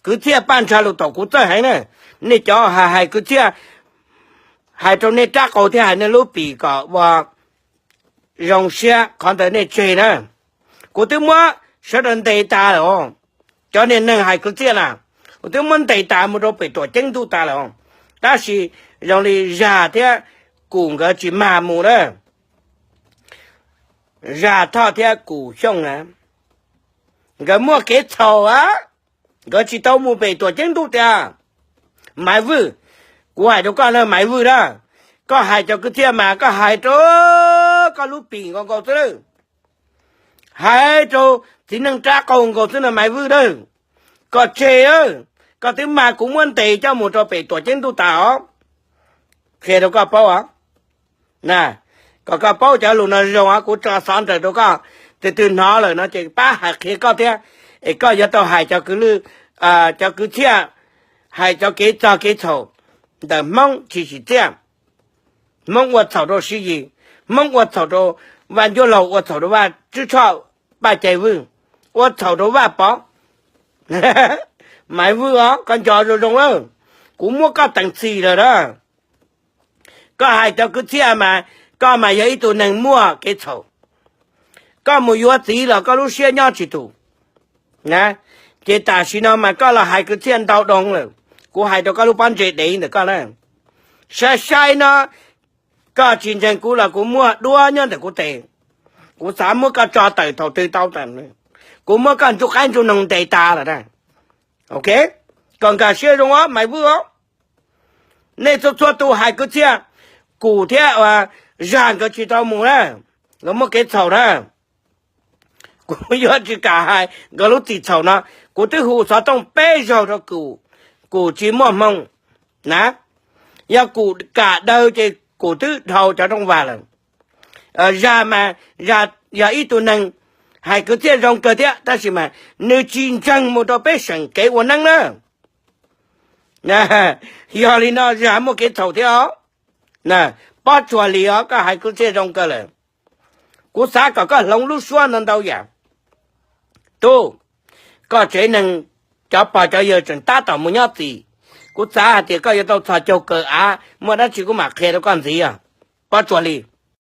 Kwv Txhiaj Paj Ntsha Lus Taum, kuv txawj heev na. Nej cov hais hais Kwv Txhiaj, hais rau nej rab qau thiab hais nej lub pim kom ua zoo siab, qhov ntawd nej tseg na. Kuv twb muab sawv daws ntes tas lawm os. Cov niag neeg hais Kwv Txhiaj na, kuv twb muab ntes tas mus rau pem Tuam Ceeb Ntuj tas lawm os. Tab sis zoo li Zag thiab Kum nkawd tsis mag mus na. Zag Thoj thiab Kum Xyooj na, nkawd muaj kev txhaum a, nkawd tsis tau mus pem Tuam Ceeb Ntuj tiag. Maiv Vwj, kuv hais rau koj na Maiv Vwj na, koj hais cov Kwv Txhiaj mas koj hais rau koj lub pim nkaus nkaus xwb na. Hais rau txiv neej rab qau nkaus xwb na Maiv Vwj na. Koj tseg, koj twb mag kuv muab ntes coj mus rau pem Tuam Ceeb Ntuj tas os. Qhia rau koj paub os. Na, kom koj paub cov lus no zoo, kuv tso xov nraws rau koj, tus twg hnov lawm no ces pab hais qhia koj thiab, es koj yuav tau hais cov kwv lwj, cov Kwv Txhiaj, hais cov kev txog kev txhaum ntawm Hmoob tsis tsim txiaj. Hmoob ua txhaum rau Siv Yis, Hmoob ua txhaum rau Vaj Ncuab Laug, ua txhaum rau Vaj Tswb Tshoj, Paj Cai Vwj, ua txhaum rau Vaj Pov. Maiv Vwj os, koj nco zoo zoo lawm, kuv muab koj teem txim lawm na. Koj hais cov Kwv Txhiaj mas koj mas yog ib tug neeg muaj kev txhaum. Koj mus yuav txiv los koj lub siab nyob tsis tus. Ces tam sim no mas koj los hais Kwv Txhiaj ntau doo lawm. Kuv hais rau koj lub pob ntseg dev ntawm koj na, sai sai no, koj tsis ntseeg kuv los kuv muaj duab nyob ntawm kuv tes. Kuv xav muab koj tso tawm thaum twg tau tawm. Kuv muab koj ntsuj qaib ntsuj noog ntes tas lawm na. Ok, koj nkag siab zoo os Maiv Vwj os. Nej txhua txhua tus hais Kwv Txhiaj, Kum thiab Zag nkawd tsis tau mus na, nkawd muaj kev txhaum na. Kuv yuav tsis kam hais nkawd lub txim txhaum no. Kuv twb hu xov tooj peb zaug rau Kum, Kum tsis muaj hmoo na. Yog Kum kam daw ces Kum twb dhau cov rooj vag lawm. Zag mas, Zag yog ib tug neeg hais Kwv Txhiaj zoo kawg thiab, tab sis mas nws tsis ntseeg mus rau peb seem kev ua neeb na. Yog li no Zag muaj kev txhaum thiab os. Pob tsuas li os, koj hais Kwv Txhiaj zoo kawg lawm. Kuv xav kom koj hloov lub suab ntau ntau yam. Tub, koj tsev neeg, cov pog cov yawg tseem tab tom mus nyob txim. Kuv xav hais tias koj yuav tau txhos caug kaws av, muaj dab tsi kuv mam qhia rau koj ntxiv os. Pob tsuas li.